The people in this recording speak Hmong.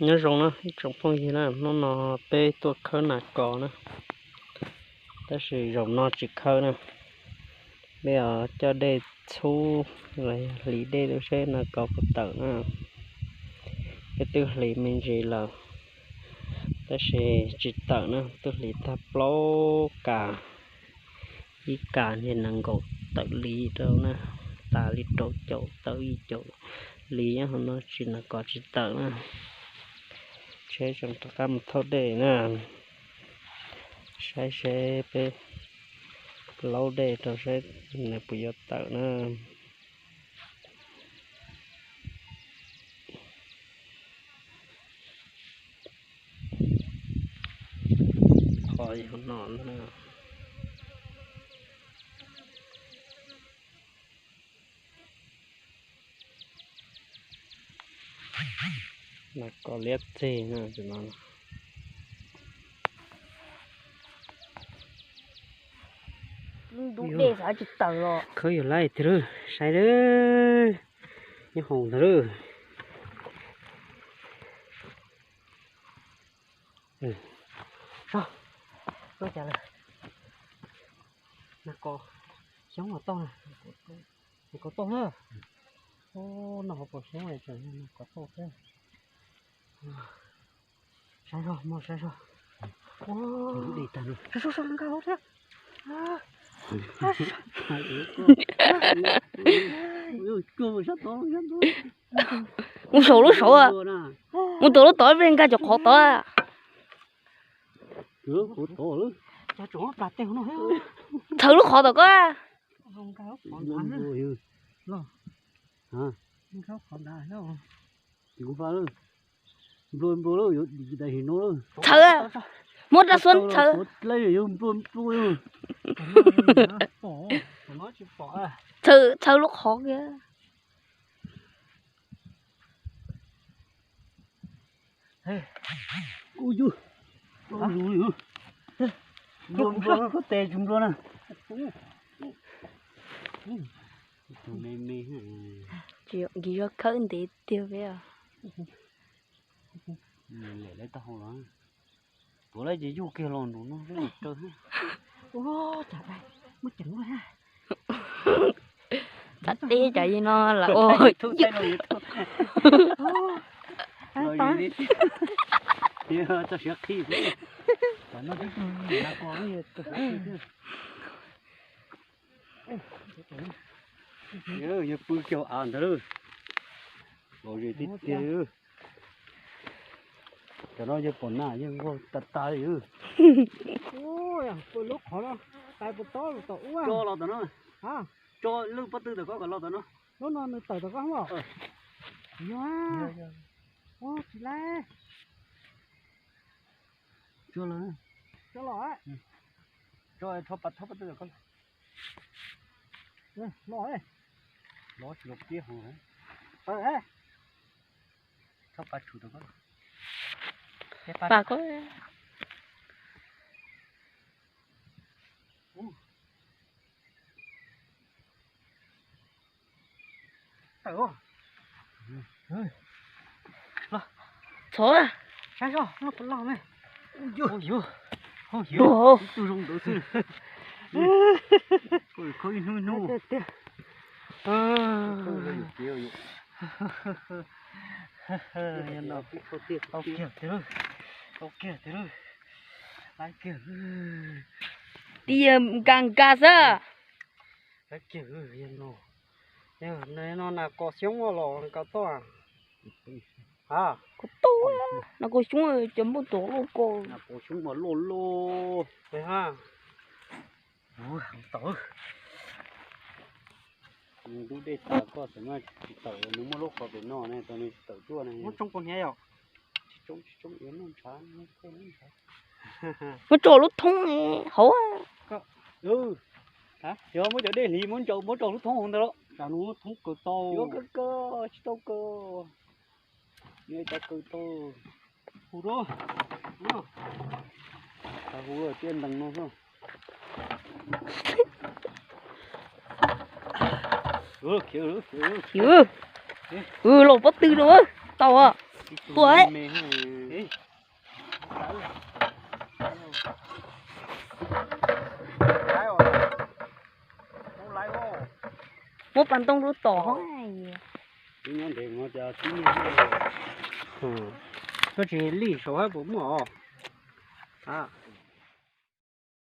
Nyob zoo na ib tsoom phooj ywg na, hnub no peb tuaj khawb nas kos na, tab sis zaum no tsis khawb na. Peb coj dej txhub los yog hliv dej lub seb nas kos puas tawm na. Peb twb hliv me ntsis lawm, tab sis tsis tawm na, twb hliv tag plaub kas, ib kas nees nkaum tawm li rau na, tas li rau caum tawm ib caum li, hauv no tsis nas kos tsis tawm na. Tsheb tseem rov qab mus thauj dej na, saib seb peb laub dej rau saib nws puas yuav tawm na. Qhov no na, nas kos liab txeg no. Dub dej xav tsis tawm los. Khawb yog laij tiag lawm, saib lawm, nyob hoom ntawd lawm. Sab, koj cas lawm? Nas kos xyoob los tau na. Nas kos tau na. Ub, noj hauv paus xyoob tseem nas kos tau thiab. Saib zog, mus saib zog. Saib zog, saib nkag hauv thiab. Mus saum lub saud, mus tom lub tod, nkag cov qhov tod. Txhawv lub qhov tom koj. Txhawv, muab rab xuab txhawv. Txhawv, txhawv lub qhov kiag. Nplua, nplua, koj tes tsis nplua na. Tsis yog, nkis zog khawb ntev tiag peb os. Lem lawv taub hau los, tuav lawv ces yuj kiag los nraum no xwb los raws. Tam teb cov yig no lawm ua. Txoj siav qhib. Yog pw kiag av ntawd lawm. Lom zem tiag tiag. Cov no yawg pom na, yawg nquag tas tas li. Lub qhov no, tais puas tob los tom ub. Tso los tom no. Tso lwj pob tw tom koj kom los tom no. Lub no nws tawm tom koj hov. Yog. Tsis laib. Tso los. Tso los. Tso, tso pas thob pob tw tom koj. Los, los tsis los piab hauv. Tso pas tshum tom koj. Pas koj. Tawm. Txhob. Saib zog, no puas loj ne. Ub, ub, tus zoo ntawd xwb. Koj khawb ib hnub ib hnub. Tau kiag tiag, tau kiag tiag. Laib kiag. Tib yam nkag nkag xwb. Laib kiag, yog no, yog no nas kos xyoob los nkag toj. Ha, kos toj, nas kos xyoob cov nplooj tuag loj kos. Nas kos xyoob mas loj loj. Ha. Tau. Nws ntub dej tas koj txawm mas tsis tawm, nws muaj lub qhov pem no ne, tau nws tsis tawm tuaj ne. Muab tsoo puas hniav yom? Tsis tsoo, tsis tsoo, yuav noj ntshav, noj ntshav. Muab tso lub thoob hauv. Yog muab cov dej hliv muab ntsaum muab tso lub thoob hauv ntawd los. Tsam nws muab thoob kaw tau. Yuav kaw kaw, tsis tau kaw. Nws tau kaw tau. Hu rau. Tau hu tiaj ntees no xwb. Khiav, khiav, khiav. Los pob tw no tau. Ua, muab pas ntoo rau tom. Koj tsis lij saum hab puas muaj os?